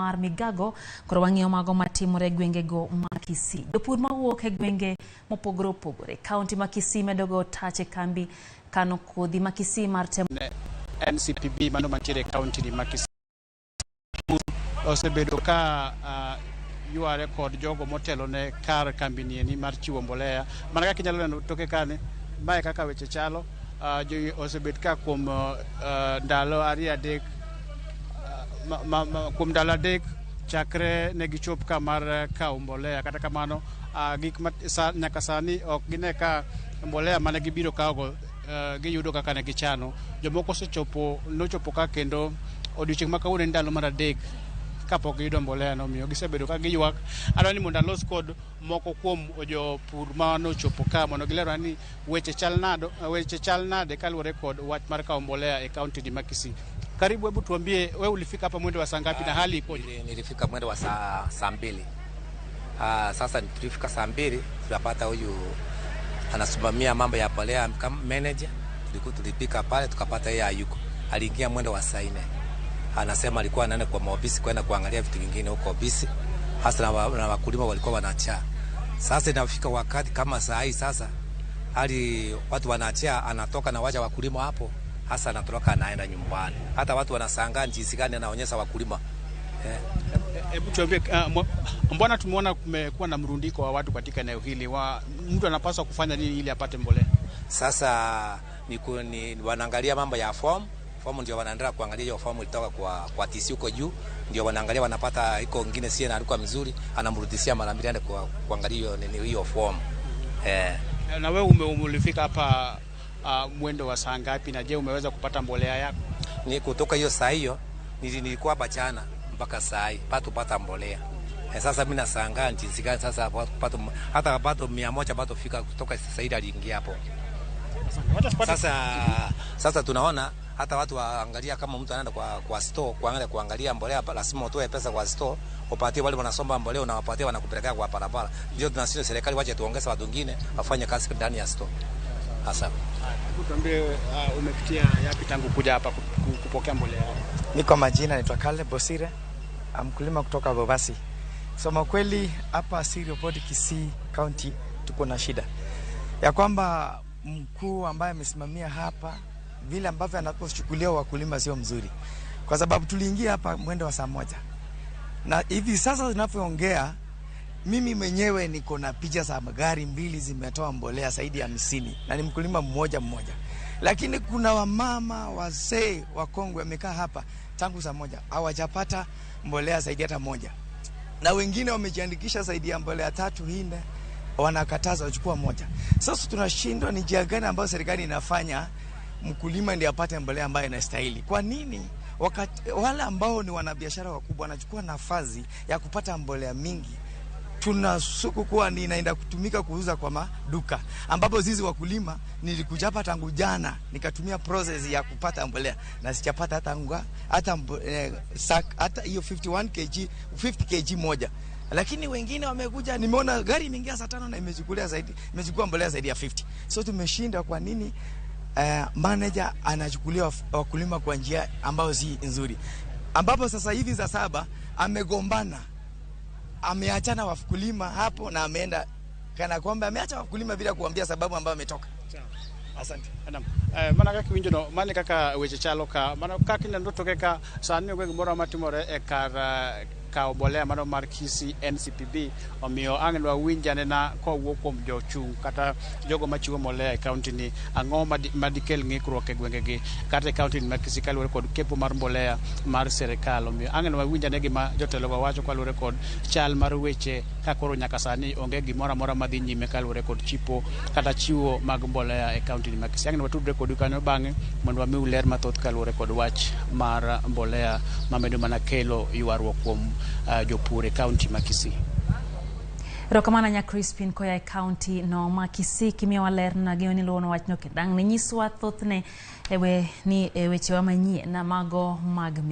mar Migago koro wang'iyo mago matimore e gwengego ma Kisii. Jopur mawuok e gwenge mopogore opogore kaunti ma Kisii medo go tach e kambi kano kodhi ma Kisii mar temo NCPB mano mantiere e kaunti ni ma Kisii osebedo ka yware kod jogo motelo ne kar kambi ni mar chiwo mbolea. Mana kaka inyalo neno toke kani, mae kaka weche chalo. Jogi osebet ka kuom ndalo ariyo adek kuom ndalo 3 chakre ne gichop ka mar kawo mbolea. Kata kamano gik ma nyaka sani ok gine ka mbolea mane gibiro kawogo giyudo kaka ne gichano. Jomoko osechopo nochopo ka kendo odiochieng' ma kawuono en ndalo mar 3 kapok giyudo mbolea no, omiyo gisebedo ka giywak. Adwa ni mondo alos kod moko kuom jopur ma nochopo ka mondo gilerwa ni weche chal nado, weche chal nade kaluwore kod wach mar kawo mbolea e kaunti ni ma Kisii. Karibu, hebu tuambie wewe ulifika hapa mwendo wa saa ngapi na hali ikoje? Nilifika mwendo wa saa 2. Sasa tulifika saa 2 tunapata huyu anasimamia mambo ya mbolea kama manager. Tulipika pale tukapata yeye hayuko. Aliingia mwendo wa saa 4. Anasema alikuwa anaenda kwa maofisi kwenda kuangalia vitu vingine huko ofisi. Hasa na wakulima walikuwa wanachaa. Sasa inafika wakati kama saa hii sasa hali watu wanachia, anatoka na wacha wakulima hapo. Hasa anatoroka anaenda nyumbani. Hata watu wanashangaa jinsi gani anaonyesha wakulima. Hebu tuambie, mbona tumeona kumekuwa na mrundiko wa watu katika eneo hili? Mtu anapaswa kufanya nini ili apate mbolea? Sasa ni wanaangalia mambo ya form. Form ndio wanaendelea kuangalia hiyo form ilitoka kwa TC huko juu, ndio wanaangalia wanapata iko ngine sie na alikuwa mzuri, anamrudishia mara mbili aende kuangalia hiyo nini hiyo form. Na wewe ulifika hapa mwendo wa saa ngapi na je, umeweza kupata mbolea yako? Ni kutoka hiyo saa hiyo nilikuwa hapa jana mpaka saa hii pata mbolea. Sasa mimi nashangaa jinsi gani sasa pato, hata pato 100 pato fika kutoka sasa hivi aliingia hapo. Sasa tunaona hata watu waangalia kama mtu anaenda kwa store kuangalia mbolea, lazima utoe pesa kwa store upatie wale wanasomba mbolea, unawapatia wanakupelekea kwa barabara. Ndio tunasema serikali wache tuongeze watu wengine wafanye kazi ndani ya store. Asante. Hebu tuambie, umepitia yapi tangu kuja hapa kupokea mbolea? Ni kwa majina naitwa Caleb Bosire, mkulima kutoka Bobasi. Sema kweli hapa Cereal Board Kisii County tuko na shida ya kwamba mkuu ambaye amesimamia hapa vile ambavyo anapochukulia wakulima sio mzuri, kwa sababu tuliingia hapa mwendo wa saa 1 na hivi sasa tunavyoongea mimi mwenyewe niko na picha za magari 2 zimetoa mbolea zaidi ya 50 na ni mkulima mmoja mmoja, lakini kuna wamama wazee wakongwe wamekaa hapa tangu saa 1 hawajapata mbolea zaidi hata moja, na wengine wamejiandikisha zaidi ya mbolea 3 4 wanakataza wachukua moja. Sasa tunashindwa ni njia gani ambayo serikali inafanya mkulima ndiye apate mbolea ambayo inastahili. Kwa nini wakati wale ambao ni wanabiashara wakubwa wanachukua nafasi ya kupata mbolea mingi? Tunasuku kuwa ni inaenda kutumika kuuza kwa maduka, ambapo sisi wakulima nilikuja hapa tangu jana nikatumia process ya kupata mbolea na sijapata hata unga, hata hata hiyo 51 kg 50 kg moja. Lakini wengine wamekuja, nimeona gari imeingia saa 5 na imechukulia zaidi, imechukua mbolea zaidi ya 50. So tumeshinda. Kwa nini manager anachukulia wakulima kwa njia ambayo si nzuri, ambapo sasa hivi saa 7 amegombana, ameachana wakulima hapo na ameenda kana kwamba ameacha wakulima bila kuambia sababu ambayo ametoka. Asante. Naam. Mana kaka winjo no, mane kaka weche chalo ka, mana kaka ineno toke ka sani onge gimoro matimore e kar kawo mbolea mano mar Kisii NCPB, omiyo ang' wawinj anena kowuok kuom jochung' kata jogo machiwo mbolea e kaunti ni, ang'o madikel ng'ikruok e gwengegi kata e kaunti ni mar Kisii kaluwore kod kepo mar mbolea mar serikal. Omiyo ang' wawinj ane gima jotelogo wacho kaluwore kod chal mar weche ka koro nyaka sani onge gimoro amora madhi nyime kaluwore kod chipo kata chiwo mag mbolea e kaunti ni mar Kisii. Ang' watudre kodu kanyo bang'e mondo wamiu ler mathoth kaluwore kod wach mar mbolea mamedo mana kelo ywaruok kuom jopur e kaunti ma Kisii. Erokamano nya Crispin koya e kaunti no ma Kisii kimiyowa ler na gima niluwono wachno kendo ang' ne nyiswa thothne ewe ni e wechewa manyien mago mag